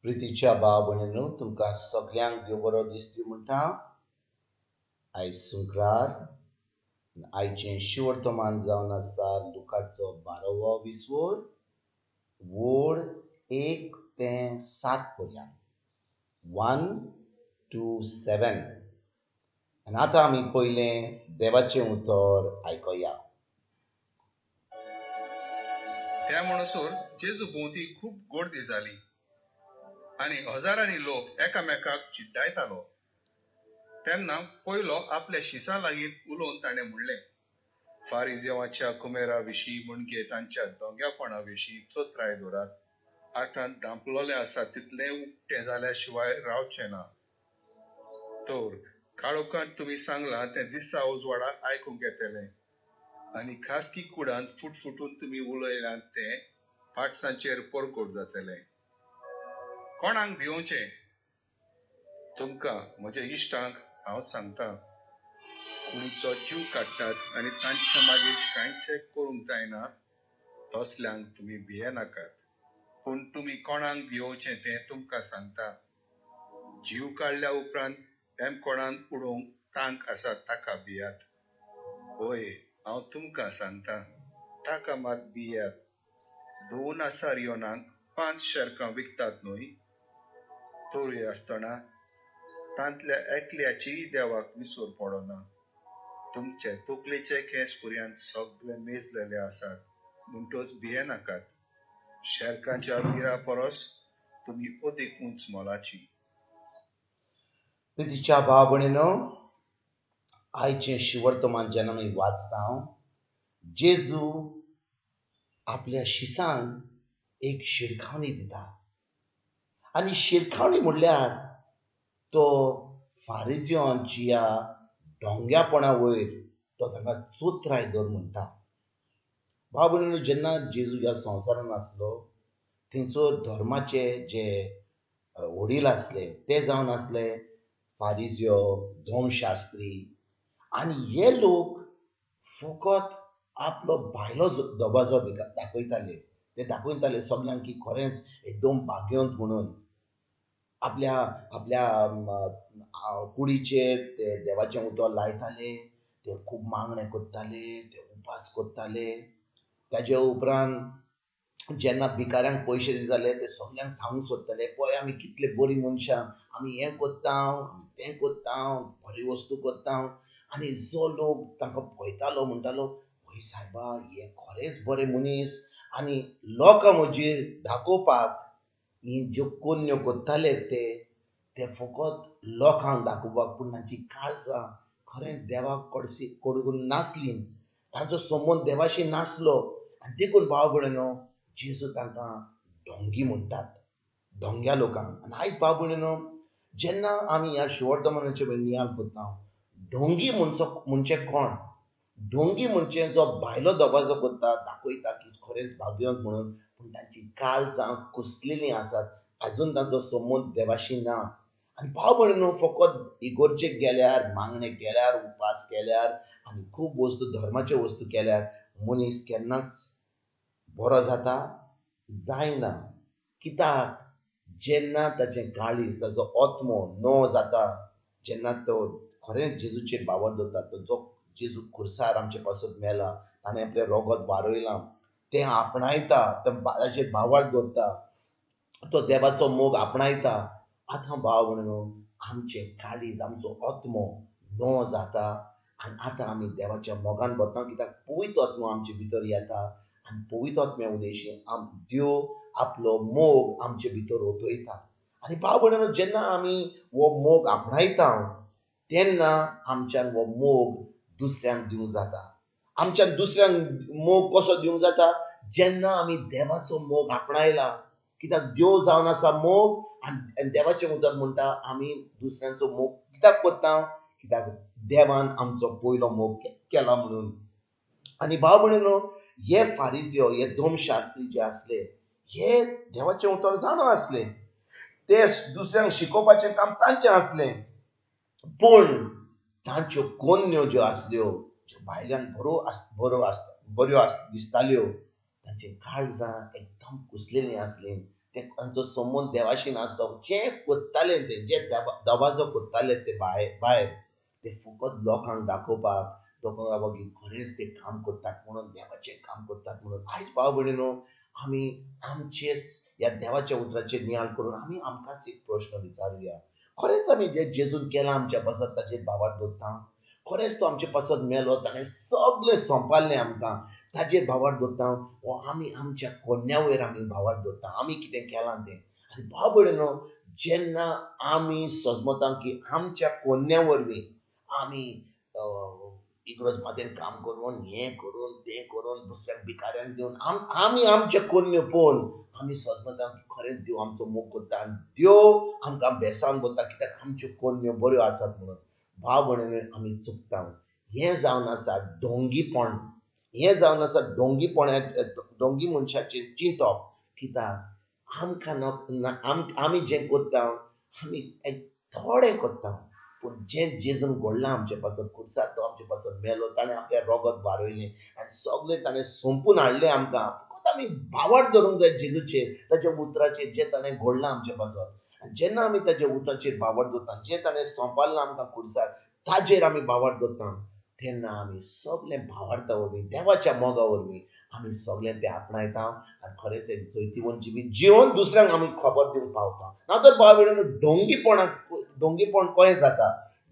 प्रितीच्या भाव भयणींनो, तुमकां सगल्यांक देव बरो दिसती म्हणटा. आयज शुक्रार, आयचें शिवर्तमान जावन आसा लुकाचो 12वो विसवोर, वोड 1 ते 7 पर्यंत, 1 to 7. आनी आतां आमी पयलें देवाचें उतर आयकुया. त्या म्हणसर जेजू भोंवती खूब गर्दी जाली आनी हजारांनी लोक एकामेकाक चिड्डायतालो. तेन्ना पयलो आपल्या शिसां लागीं उलोवन ताणें म्हणलें, फारिजेवाच्या कुमेरा विशीं म्हणजे तांच्या दोंग्यापणा विशीं चोत्राय दवरात. आतां धांपलोलें आसा तितलें उक्तें जाल्या शिवाय रावचें ना. तर काळोखांत तुमी सांगलां तें दिसा उजवाडा आयकूंक येतलें आनी खासगी कुडांत फुटफुटून तुमी उलयलां तें पाटसांचेर परकोट जातलें. कोणाक भिवचें? तुमकां म्हज्या इश्टांक हांव सांगतां, कुडीचो जीव काडटात आनी तांच्या मागीर कांयच करूंक जायना तसल्यांक तुमी भियेनाकात. पूण तुमी कोणाक भिवचें तें तुमकां सांगता, जीव काडल्या उपरांत हेमकोणांत उडोवंक तांक आसा ताका भियात. हय, हांव तुमकां सांगता, ताका मात भियात. 2 आसारियोनाक 5 शेरकां विकतात न्हय? तरूय आसतना तांतल्या एकल्याचीय देवाक विसर पडना. तुमचे तकलेचे केंस पर्यंत सगळे मेजलेले आसात, म्हणटच भियेनाकात. शेरकांच्या बिरा परस तुमी अदीक उंच मोलाची. प्रितीच्या भाव भयणीनो, आयचें शिवर्तमान जेन्ना आमी वाचता, जेजू आपल्या शिसांक एक शिरखावणी दिता. आनी शिरखावणी म्हणल्यार तो फारिजियांच्या डोंग्यापणा वयर तो तांकां चोत्राय दवर म्हणटा. भाव भयणीनो, जेन्ना जेजू ह्या संवसारान आसलो, थंयसर धर्माचे जे वडील आसले ते जावन आसले फारिजियो, धर्मशास्त्री. आनी हे लोक फकत आपलो भायलो दबाजो दाखयताले. ते दाखयताले सगल्यांक की खरेंच एकदम भाग्यवंत म्हणून. आपल्या आपल्या कुडीचेर ते देवाचें उतर लायताले, ते खूब मागणें करताले, ते उपास करताले. ताजे उपरांत जेन्ना भिकाऱ्यांक पयशे दिताले ते सगल्यांक सांगूंक सोदताले, पळय आमी कितले बरीं मनशां, आमी हें करता, आमी तें करता, बरी वस्तू करता. आनी जो लोक तांकां पळयतालो म्हणटालो, हय सायबा, हे खरेंच बरे मनीस. आनी लोकां म्हजेर दाखोवपाक ही ज्यो कोन्यो करताले ते ते फकत लोकांक दाखोवपाक, पूण तांची काळजां खरेंच देवाक कडसी कडून नासली, तांचो संबंद देवाशी नासलो. आनी देखून भाव भयणीनो, जेजू तांकां डोंगी म्हणटात, डोंग्या लोकांक. आनी आयज भाव भयणीनो, जेन्ना आमी ह्या शिवर्तमानाचे नियाळ करता, डोंगी म्हणचो म्हणजे कोण? डोंगी म्हणजे जो भायलो दबाजो करता, दाखयता की खरेंच भाग्यवंत म्हणून, पूण तांची काळजां कुसलेलीं आसात, आजून तांचो संबंद देवाशी ना. आनी भाव भयणीनो, फकत इगोर्जेक गेल्यार, मागणें केल्यार, उपास केल्यार आनी खूब वस्तू धर्माच्यो वस्तू केल्यार मनीस केन्नाच बरो जाता जायना. कित्याक? जेन्ना ताचें काळीज, ताचो आत्मो नो जाता, जेन्ना तो खरेंच जेजूचेर भावार्थ दवरता, तो जो जेजू खुर्सार आमचे पासत मेला, ताणें आपलें रोगत वारयलां, तें आपणायता, ताचेर भावार्थ दवरता, तो देवाचो मोग आपणायता. आतां भाव भयणीनो, आमचें काळीज, आमचो आत्मो नो जाता आनी आतां आमी देवाच्या मोगान भरता. कित्याक? पवित्र आत्मो आमचे भितर येता आनी पवित्र आत्म्या उदेशी देव आपलो मोग आमचे भितर ओतयता. आनी भाव भयणीनो, जेन्ना आमी हो मोग आपणायता तेन्ना आमच्यान हो मोग दुसऱ्यांक दिवंक जाता. आमच्यान दुसऱ्यांक मोग कसो दिवंक जाता? जेन्ना आमी देवाचो मोग आपणायला. कित्याक? देव जावन आसा मोग. आनी देवाचें उतर म्हणटा आमी दुसऱ्यांचो मोग कित्याक करता? कित्याक देवान आमचो पयलो मोग केला म्हणून. आनी भाव भयणीनो, हे फारिजियो, हे धर्मशास्त्री जे आसले, हे देवाचें उतर जाणा आसले, ते दुसऱ्यांक शिकोवपाचें काम तांचें आसलें, पूण तांच्यो कोन्यो ज्यो आसल्यो, ज्यो भायल्यान बऱ्यो दिसताल्यो, तांची काळजां एकदम कुसलेलीं आसलीं, ते तांचो संबंद देवाशी नासलो. जें करताले ते, जे दबाजो करताले ते भायर भायर ते फकत लोकांक दाखोवपाक, लोकांक दाखोवपाक की खरेंच ते काम करतात म्हणून, देवाचें काम करतात म्हणून. आयज भाव भयणीनो, आमी आमचेच ह्या देवाच्या उतराचेर नियाळ करून आमी आमकांच एक प्रश्न विचारुया, खरेंच आमी जें जेजून केलां आमच्या पासत ताचेर भावार्थ दवरता? खरेंच तो आमचे पासत मेलो, ताणें सगळें सोंपारलें आमकां, ताचेर भावार्थ दवरता? वो आमी आमच्या कोन्या वयर आमी भावार्थ दवरता, आमी कितें केलां तें? आनी भाव भयणीनो, जेन्ना आमी सजमता की आमच्या कोन्या वरवीं आमी इग्रोज मातेन काम करून, हें करून, तें करून, दुसऱ्यांक भिकाऱ्यांक दिवन आमी आमचे कोन्यो पळोवन आमी सजमता की खरेंच देव आमचो मोग करता आनी देव आमकां बेसावन दवरता कित्याक आमच्यो कोन्यो बऱ्यो आसात म्हणून. भाव भयणीनो, आमी चुकता. हें जावन आसा डोंगीपण. हें जावन आसा डोंगीपण, डोंगी मनशाचें चिंतप. कित्याक आमकां आमी जें करता आमी थोडें करता, पूण जें जेजून घडलां आमचे पासत खुर्सार, तो आमचे पासत मेलो, ताणें आपलें रगत वारयलें आनी सगळें ताणें सोंपून हाडलें आमकां. फकत आमी भावार्थ धरूंक जाय जेजूचेर, ताच्या उतराचेर, जें ताणें घडलां आमचे पासत. आनी जेन्ना आमी ताच्या उतराचेर भावार्थ दवरता, जें ताणें सोंपारलां आमकां खुर्सार, ताजेर आमी भावार्थ दवरता, तेन्ना आमी सगळें भावार्था वरवीं, देवाच्या मोगा वरवीं आमी सगळें तें आपणायता आनी खरेंच एक जैतिवंत जिवीत जिवन दुसऱ्यांक आमी खबर दिवंक पावता. ना तर भाव भयणीनो, डोंगीपणाक डोंगीपण कशें जाता?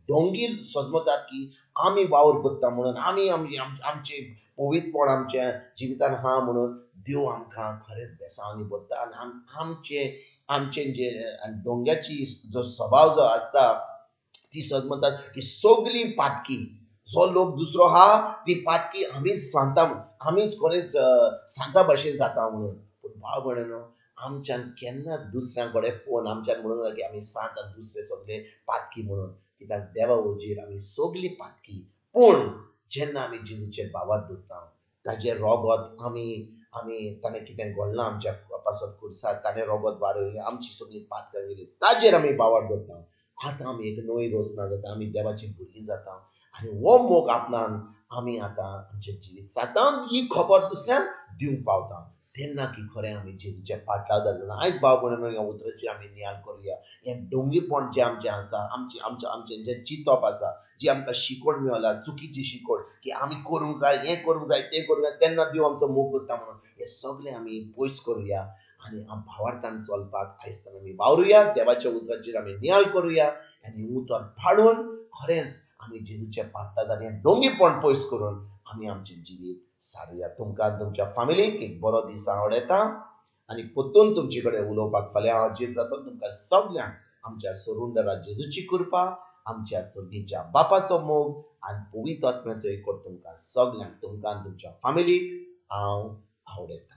डोंगी सजमतात की आमी वावर करता म्हणून, आमी आमचें पवित्रपण आमच्या जिवितान आहा म्हणून देव आमकां खरेंच बेसांवांनी भरता. आनी आमचें आमचें जे डोंग्याची जो स्वभाव जो आसता ती सजमतात की सगळीं पातकी, जो लोक दुसरो आहा ती पातकी आमीच सांता, आमीच खरेंच सांता भाशेन जाता म्हणून. पूण भाव भयणीनो, आमच्यान केन्नाच दुसऱ्यां कडेन पळोवन आमच्यान म्हणूंक जाय की आमी सांत आनी दुसरे सगळे पातकी म्हणून. कित्याक देवा वजीर आमी सगळीं पातकी. पूण जेन्ना आमी जेजूचेर भावार्थ दवरता, ताजें रगत आमी आमी ताणें कितें घडलां आमच्या पासत खुर्सार, ताणें रगत वारयलें, आमची सगळीं पातकां गेली, ताजेर आमी भावार्थ दवरता. आतां आमी एक नवी रचना जाता, आमी देवाची भुरगीं जाता आनी हो मोग आपणान आमी आतां आमचें जिवीत सातान ही खबर दुसऱ्यांक दिवंक पावता. तेन्ना की खरें आमी जेजूच्या पाटलावदार जाता. आयज भाव भयणीनो, ह्या उतराचेर आमी नियाळ करुया. हें डोंगीपण जें आमचें आसा, आमचें आमचें आमचें जें चिंतप आसा, जी आमकां शिकवण मेळ्ळा, चुकीची शिकवण की आमी करूंक जाय, हें करूंक जाय, तें करूंक जाय, तेन्ना देव आमचो मोग करता म्हणून, हें सगळें आमी पयस करुया आनी भावार्थान चलपाक आयज आमी वावरुया. देवाच्या उतराचेर आमी नियाळ करुया आनी उतर पाळून खरेंच आमी जेजूच्या पाटलादार हें डोंगीपण पयस करून आमी आमचें जिवीत सारुया. तुमकां तुमच्या फामिलीक एक बरो दीस आवडटा आनी परतून तुमचे कडेन उलोवपाक फाल्यां हाजीर जाता. तुमकां सगल्यांक आमच्या सरुंदरा जेजूची कृपा, आमच्या सर्गीच्या बापाचो मोग आनी पवित्र आत्म्याचो एकवट तुमकां सगल्यांक, तुमकां आनी तुमच्या फामिलीक हांव आवडटा.